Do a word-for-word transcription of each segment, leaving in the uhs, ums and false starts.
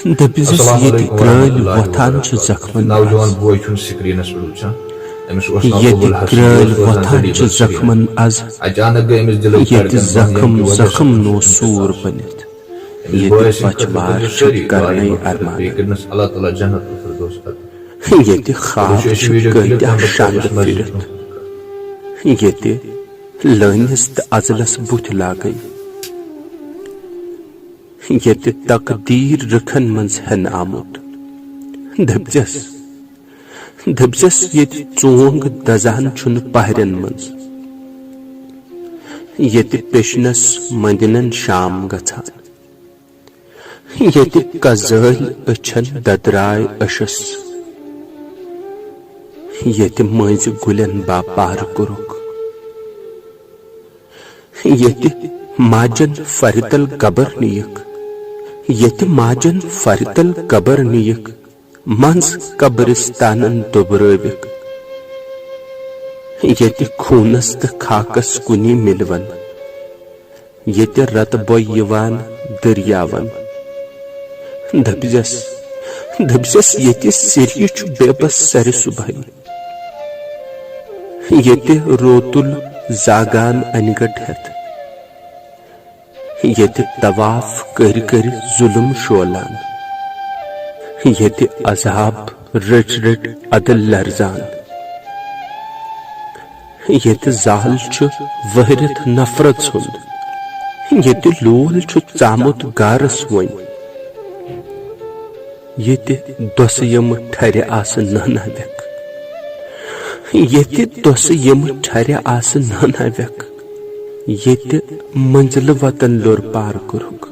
دٔپزٮ۪س، السلام ییٚتہِ علیکم کرٛٲلۍ ورحمۃ اللہ وۄتھان چھِ وبرکاتہ۔ زخمن نوجوان منٛز۔ بوے چھُن سکرینس وٕچھان۔ أمِس اوس ناو ییٚتہِ عبدالحسن، یہِ کرٛٲلۍ اوس روزان وۄتھان گٔلی چھِ سکرین۔ زخمن از۔ اچانک گٔے أمِس دِلٕچ ییٚتہِ دھڑکن بند، زخم ییٚمہِ کہِ وجہ زخم سۭتۍ نوسوٗر بٔنِتھ۔ أمِس ییٚتہِ بوے سٕنٛدِ بچہٕ خٲطرٕ وار کٔرِو چھِ سٲری دُعا کرنے یِمن خٲطرٕ۔ ارمان۔ بیٚیہِ کٔرِنَس اللہ تعالیٰ جنت الفردوس عطا۔ ییٚتہِ خواب تُہۍ وٕچھِو چھِ یہِ ویٖڈیو کۭتیٛاہ clip اَمہِ پتہٕ شنٛدٕ واپس مسجد پھِرِتھ۔ منٛز۔ ییٚتہِ لٲنِس تہٕ ازلس بُتھۍ لاگٕنۍ۔ ییٚتہِ تقدیٖر رٕکھن منٛز ہٮ۪نہٕ آمُت۔ دٔپزٮ۪س، دٔپزٮ۪س، ییٚتہِ ژونگ دزان چھُنہٕ پہرٮ۪ن منٛز۔ ییٚتہِ پیشنس مندنن شام گژھان۔ ییٚتہِ کزٲلۍ أچھن ددراے أشس۔ ییٚتہِ مٔنٛزۍ گُلٮ۪ن باپار کوٚرُکھ۔ ییٚتہِ ماجن فرتل گبر نِیکھ۔ ییٚتہِ ماجن فرتل گبر نِیکھ۔ منٛز قبرستانن دُبرٲوِکھ۔ ییٚتہِ خوٗنس تہٕ خاکس کُنی مِلوَن۔ ییٚتہِ رتہٕ بۄیہِ یِوان دٔریاوَن۔ دٔپزٮ۪س، دٔپزٮ۪س، ییٚتہِ سِریہِ چھُ بے بس سرِ صُبحٲے۔ ییٚتہِ روتُل زاگان انہِ گٔٹ ہٮ۪تھ۔ ییٚتہِ طواف کٔرۍ کٔرۍ ظُلم شولان۔ ییٚتہِ عذاب رٔٹۍ رٔٹۍ عدل لرزان۔ ییٚتہِ زال چھُ وٲرِتھ نفرت ہُنٛد۔ ییٚتہِ لول چھُ ژامُت گارس وۄنۍ۔ ییٚتہِ دۄسہٕ یِم ٹھرِ آسہٕ نہناوٮ۪کھ۔ ییٚتہِ دۄسہٕ یِم ٹھرِ آسہٕ نہناوٮ۪کھ۔ ییٚتہِ منزلہٕ وطن لوٚر پار کوٚرُکھ۔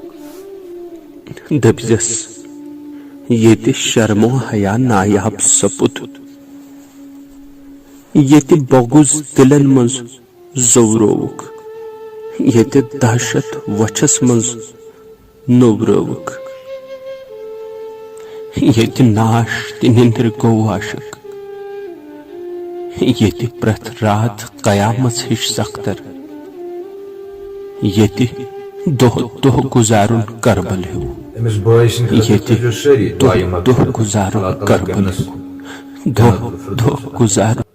دٔپزٮ۪س، ییٚتہِ شرم و حیا نایاب سپُد۔ ییٚتہِ بۄگُز دِلن منٛز زورووُکھ۔ ییٚتہِ دہشت وۄچھس منٛز نوٚورٲوٕکھ۔ ییٚتہِ ناش تہٕ نِندرِ گوٚو عاشق۔ ییٚتہِ پرٛٮ۪تھ راتھ قیامت ہِش سختر۔ ییٚتہِ دۄہ دۄہ گُزارُن کربل ہیوٗ۔ أمِس بٲے سٕنٛدِ خٲطرٕ ییٚتہِ کٔرۍزیو سٲری دۄہ دُعایہِ دۄہ مغفرت۔ گُزارُن اللہ تعالیٰ کربل کٔرِنَس ہیوٗ۔ دۄہ جنت الفردوس دۄہ عطا۔ گُزارُن